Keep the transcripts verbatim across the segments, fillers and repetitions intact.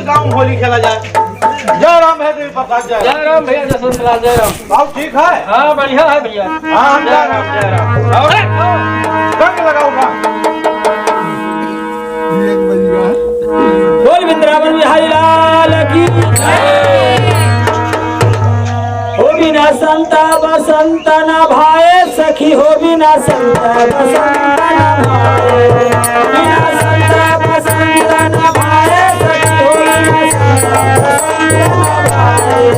गाँव में होली खेला जाए। जय राम है देवी प्रसाद, जय राम। जय राम भैया जसवंत लाल, जय राम। बाबू ठीक है? हाँ, बढ़िया है भैया। हाँ, हम जय राम, जय राम। और रंग लगाओ ना। बोल वृंदावन बिहारी लाल की। हो बिना संता बसंत न भाए सखी, हो बिना संता बसंत न भाए। बिना संता बसंत न भाए सखी, हो बिना संता बसंत न भाए।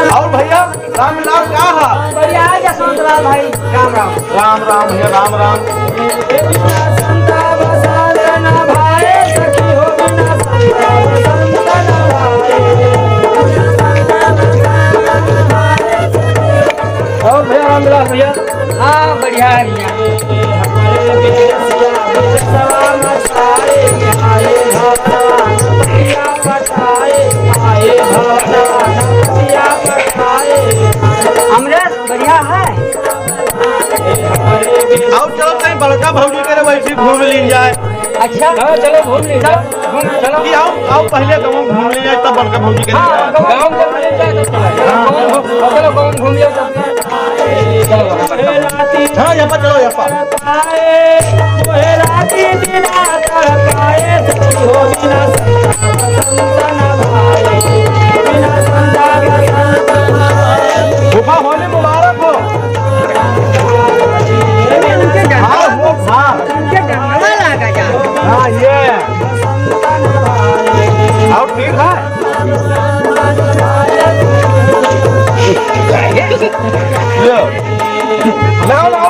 और भैया, राम लाल का है? बढ़िया है जसवंत लाल भाई। राम राम। राम राम भैया, राम राम। और भैया रामविलास भैया? हाँ, बढ़िया है भैया। अमरेश, बढ़िया है। और चलो कहीं बड़का भौजी करे वैसे घूम ली जाए। अच्छा। हाँ, चलो घूम ली जाए। घूम, चलो। कि आओ, आओ पहले गाँव घूम ली जाए, तब बड़का भौजी करे। हाँ, गाँव घूम ली जाए, तब चला जाए। हाँ। गाँव घूम, चलो, गाँव घूम लिया, तब। चलो, वहाँ पर। हाँ, यहाँ पर चलो, यहाँ पर। फूफा, होली मुबारक हो। हाँ, हाँ, ये। और ठीक है? लो। लगाओ, लगाओ।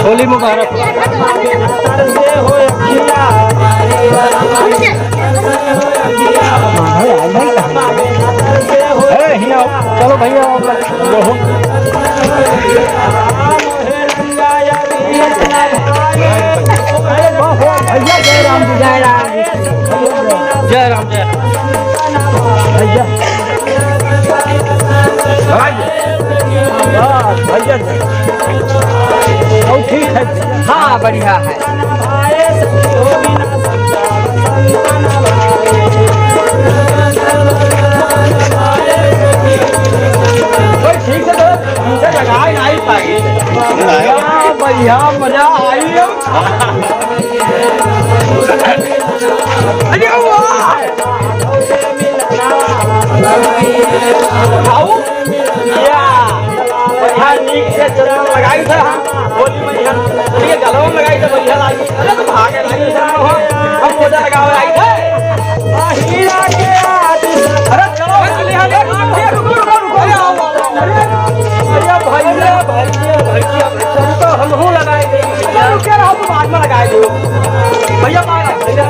होली मुबारक। ए, हियाँ आओ। चलो भैया, आओ। भैया, जय राम जी, जय राम। जय राम, जय राम। भैया। हाँ, भैया। और ठीक है। हाँ, बढ़िया है। कोई ठीक से तो हमसे लगाए नहीं पाई। क्या बढ़िया मजा आई है। अरे वाह! आओ। या। बढ़िया नीक से चंदन लगाई था हम। होली में हम। चलिए गलवा में लगाई तो बढ़िया लागी। अरे तो भागे लागी था हम। हम मोजा लगावे आई थे। अरे चलो, चलिए, रुको, रुको, रुको, रुको, आओ। अरे, अरे भैया, भैया, भैया, रुको, हमहू लगाए दे। रुके रहो, तो बाद में लगाए दो। भैया, बाहर आओ, भैया।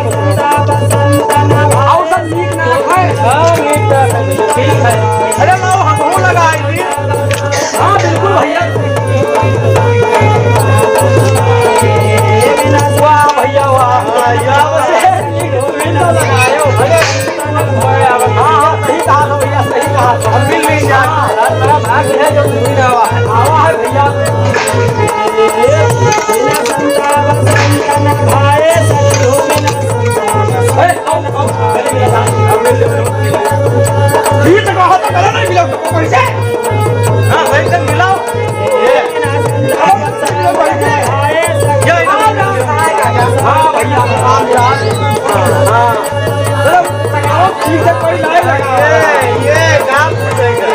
और सब नीक ना है? हाँ, नीक ना है, ठीक है। अरे लाओ, हमहू लगाए दे। हाँ, बिल्कुल भैया। वाह भैया, वाह। भैया, नीक तो लगाए हो, भैया। हाँ, हाँ, सही कहा था भैया, सही कहा था। हम मिल नहीं जाए। हाँ, यार, मेरा भाग्य है जो तू मिल रहा है। आवा है भैया। अरे, आओ, आओ, गले मिला। ये तो कहा था, गले नहीं मिला, तो कौन से? हाँ, भाई, सब मिलाओ। ये। हाँ भैया, हाँ यार। हाँ। चलो, ठीक है, कोई लाइन लगा। ये, ये काम हो जाएगा।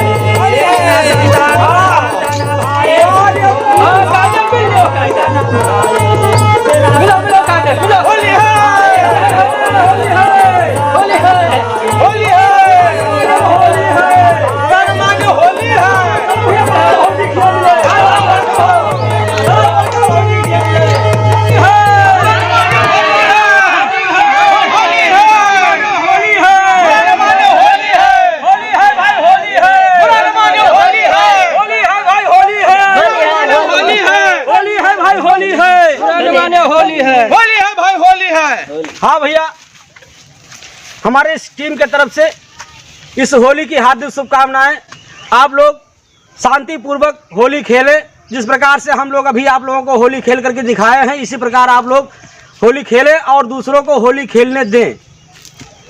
हाँ। हाँ, काजल मिल लो, काजल। मिलो, मिलो, काजल, मिलो। होली है। होली है। होली है। होली है। होली है। कर्मा जो होली है। होली है भाई, होली है। हाँ भैया, हमारे इस टीम के तरफ से इस होली की हार्दिक शुभकामनाएं। आप लोग शांतिपूर्वक होली खेलें। जिस प्रकार से हम लोग अभी आप लोगों को होली खेल करके दिखाए हैं, इसी प्रकार आप लोग होली खेलें और दूसरों को होली खेलने दें।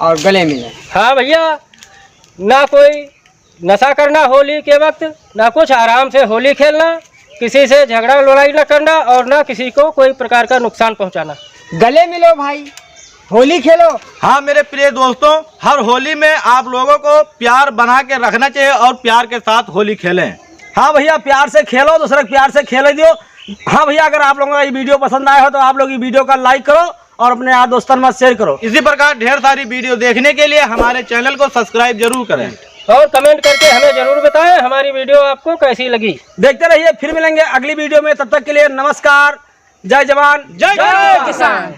और गले मिलें। हाँ भैया, ना कोई नशा करना होली के वक्त, ना कुछ, आराम से होली खेलना, किसी से झगड़ा लड़ाई ना करना और ना किसी को कोई प्रकार का नुकसान पहुंचाना। गले मिलो भाई, होली खेलो। हाँ मेरे प्रिय दोस्तों, हर होली में आप लोगों को प्यार बना के रखना चाहिए और प्यार के साथ होली खेलें। हाँ भैया, प्यार से खेलो, दूसरे को प्यार से खेले दियो। हाँ भैया, अगर आप लोगों का ये video पसंद आया हो तो आप लोग ये video का like करो और अपने यार दोस्तन में share करो। इसी प्रकार ढेर सारी video देखने के लिए हमारे channel को subscribe जरूर करें। और comment करके हमें जरूर बताएं हमारी video आपको कैसी लगी। देखते रहिए, फिर मिलेंगे अगली video में। तब तक के लिए नमस्कार, जय जवान, जय जय किसान।